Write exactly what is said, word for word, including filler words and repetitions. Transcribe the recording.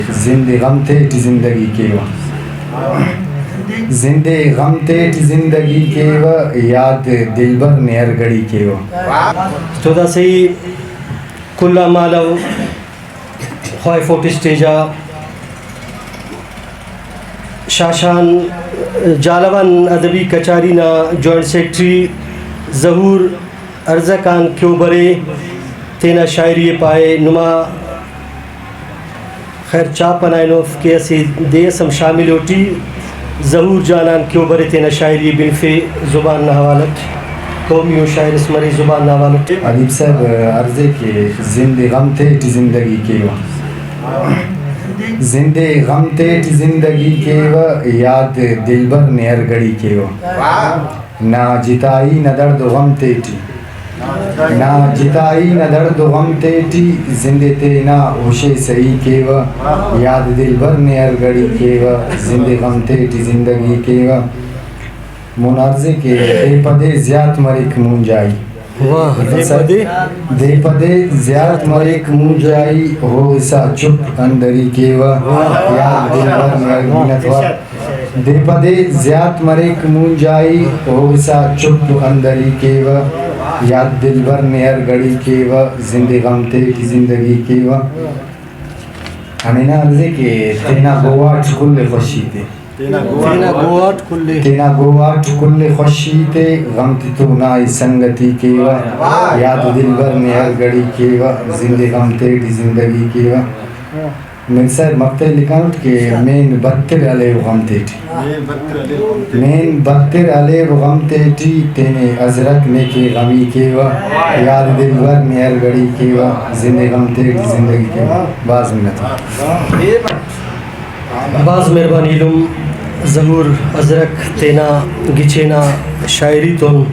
زند غم تیٹی زندگی کیوہ۔ زند غم تیٹی زندگی کیوہ، یاد دلبر نے ہر گھڑی کیوہ۔ تو داسہ ای کل آن مالو خواہفوٹ اسٹیج آ شاشان جہلاوان ادبی کچاری نا جوائنٹ سیکرٹری ظہور ارزک آن کیو برے، تینا شاعری ءِ پائے۔ نما خیر چاپ انا اینو اف کہ اسہ دے اس ہم شامل اوٹی۔ ظہور جان آن کیو برے، تینا شاعری ءِ بنفے زبان نا حوالہ اٹ۔ قومی ءُ شاعر اس مرے زبان نا حوالہ اٹ۔ ادیب صاحب، عرض ءِ کہ زند غم تیٹی زندگی کیوہ۔ زند غم تیٹی زندگی کیوہ، یاد دلبر نے ہر گھڑی کیوہ۔ نا جتائی نا دڑد و غم تیٹی، نا جتائی نا دڑد و غم تیٹی، زند تینا ہوشے سہی کیوہ، یاد دلبر نے ہر گھڑی کیوہ، زند غم تیٹی زندگی کیوہ۔ مون عرض ءِ کہ دے پہ دے زیات مریک مونجائی۔ واہ، دے پہ دے۔ دے پہ دے زیات مریک مونجائی، ہوغسا چپ اندری کیوہ، یاد دلبر نے ہر، منت وار۔ دے پہ دے زیات مریک مونجائی، ہوغسا چپ اندری کیوہ، یاد دلبر نے ہر گھڑی کیوہ، زند غم تیٹی زندگی کیوہ۔ ہمینا عرض ءِ کہ تینا گواٹ کل خوشی تے۔ تینا گواٹ کل۔ تینا گواٹ کل خوشی تے، غم تتون آئی سنگتی کیوہ، یاد دلبر نے ہر گھڑی کیوہ، زند غم تیٹی زندگی کیوہ۔ میر صاحب مقطع لکھانٹ کہ مین بتر ہلیو غم تیٹی۔ مین بتر ہلیو غم تیٹی، تینے ازرک نے کے غمی کیوہ، یاد دلبر نے ہر گھڑی کیوہ، زند غم تیٹی زندگی کیوہ۔ بھاز منت وار۔ بھاز مہربانی ایلم ظہور ازرک تینا گچین آ شاعری تون۔